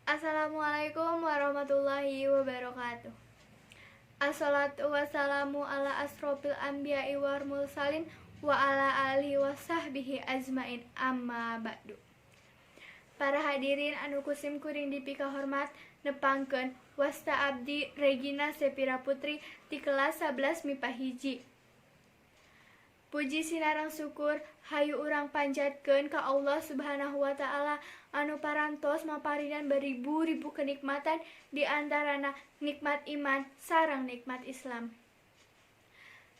Assalamualaikum warahmatullahi wabarakatuh. Assalatu wassalamu ala asrofil anbiya'i wal mursalin wa ala alihi wa sahbihi ajmain, amma ba'du. Para hadirin anu ku sim kuring dipika hormat, nepangkeun wasta abdi Regina Sepira Putri ti kelas 11 MIPA 1. Puji sinareng syukur hayu urang panjatkeun ka Allah Subhanahu wa Ta'ala anu parantos maparinan beribu-ribu kenikmatan, di antarana nikmat iman sareng nikmat Islam.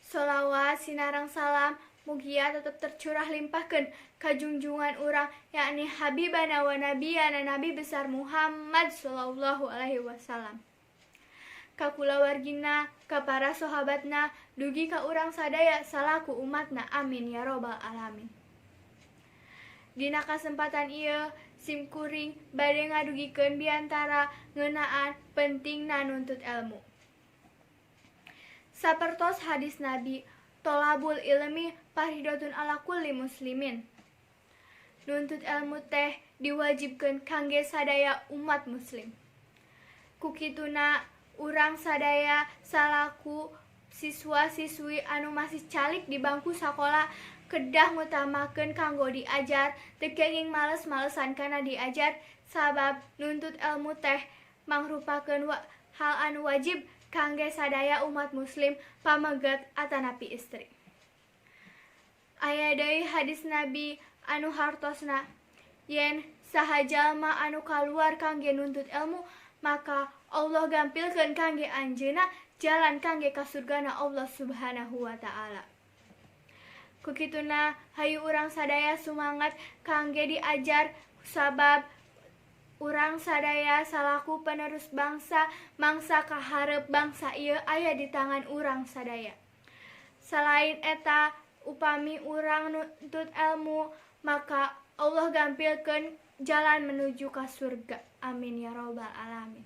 Sholawat sinareng salam mugia tetep tercurah limpahkeun ka junjungan urang, yakni Habibana wa Nabiyana Nabi besar Muhammad Shallallahu Alaihi Wasallam, ka kulawargina, ka para sahabatna, dugi ka urang sadaya salaku umatna, amin ya robbal alamin. Dina kasempatan ieu sim kuring bade ngadugikeun biantara ngeunaan pentingna nuntut ilmu. Sapertos hadis Nabi, tolabul ilmi faridatun ala kulli muslimin. Nuntut ilmu teh diwajibkeun kangge sadaya umat muslim. Ku kituna urang sadaya salaku siswa-siswi anu masih calik di bangku sakola kedah ngutamakeun kanggo diajar, teu kenging males-malesan kana diajar, sabab nuntut ilmu teh mangrupakeun hal anu wajib kangge sadaya umat muslim, pameget atanapi istri. Aya deui hadis Nabi anu hartosna yen saha jalma anu kaluar kangge nuntut ilmu, maka Allah gampilkeun kangge anjeunna jalan kangge ka surgana Allah Subhanahu wa Ta'ala. Ku kituna hayu urang sadaya sumangat kangge diajar, sabab urang sadaya salaku penerus bangsa mangsa kaharep bangsa ieu aya di tangan urang sadaya. Selain eta, upami urang nuntut ilmu, maka Allah gampilkeun jalan menuju ka surga, amin ya robbal alamin.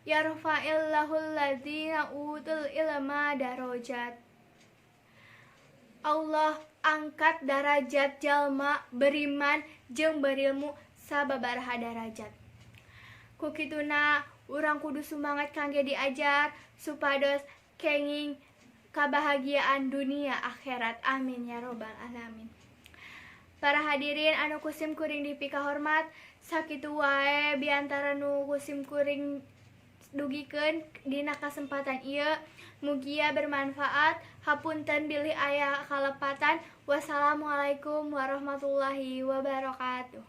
Yarfa'illahul ladzina utul ilma darajat. Allah angkat darajat jalma beriman jeung berilmu sababaraha darajat. Ku kituna urang kudu sumangat kangge diajar supados kenging kabahagiaan dunia akhirat, amin ya robbal alamin. Para hadirin anu ku sim kuring dipika hormat, sakitu wae biantara nu ku sim kuring dugikeun dina kasempatan ieu, mugia bermanfaat. Hapunten bilih aya kalepatan. Wassalamualaikum warahmatullahi wabarakatuh.